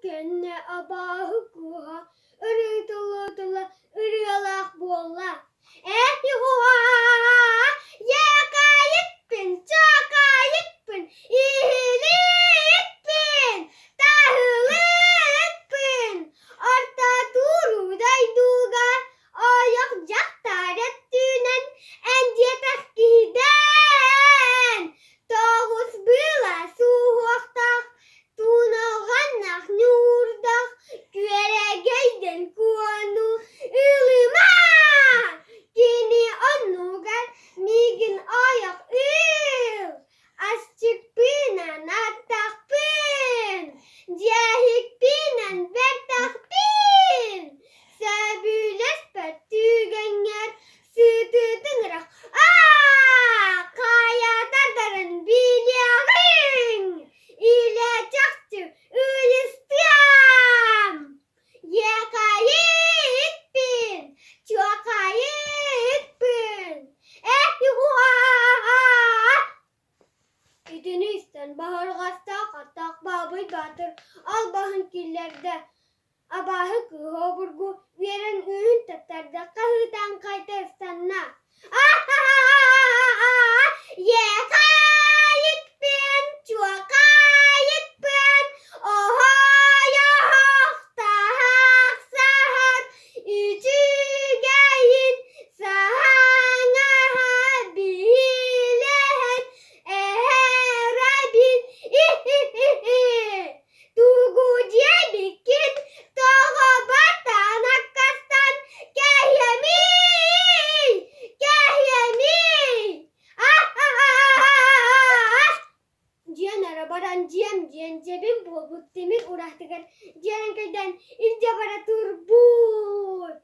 кэннэ абааһы кыыһа ырыытылла-ытылла ырыалаах буолла: "Ээ-һуһаа, Якайыкпын, чакайыкпын, иһилиикпин, таһылыыкпын, орто тууруу дойдуга ойох дьахтар өттүнэн эн диэтэх киһидээн, тоҕус быыла суһуохтаах, туналҕаннаах ньуурдаах күөрэгэйдэн куону ылыма! Кини оннугар миигин ойох ыл, асчыппынан аттахпын, дьиэһикпинэн бэртэхпин, сөбүлэспэт түгэҥҥэр сытытыҥырах аа хайа тардарын билиэҕиҥ, илэ чахчы ыйыстыам! Екайыппын, чуокайыппын, э Итини истэн баһырҕастаах аттаах Баабый Баатыр албаһын киллэрдэ. Абааһы кыыһа обургу үөрэн үүн таттарда, хаһыытаан хайта ыстанна. Екайыппын, чуокайыппын, оһойоһох таһахсаһар үчүгэйин саҥаһа биһилэһэн эһэрэбин и-хи-хи-хи Тугу диэбиккин тоҕо батан аккастан кэһиэмий кэһиэмий Диэн эрэ баран дьиэм диэн дьэбин буолбут тимир ураһатыгар дьиэрэҥкэйдээн илдьэ бара турбут.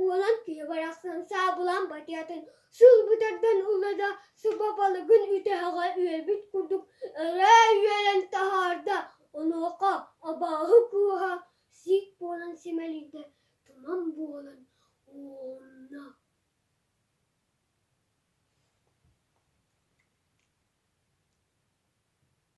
Уолан киһи барахсан саабылаан батыйатын сылбытардан ылла да сыба балыгын үтэһэҕэ үөлбүт курдук өрө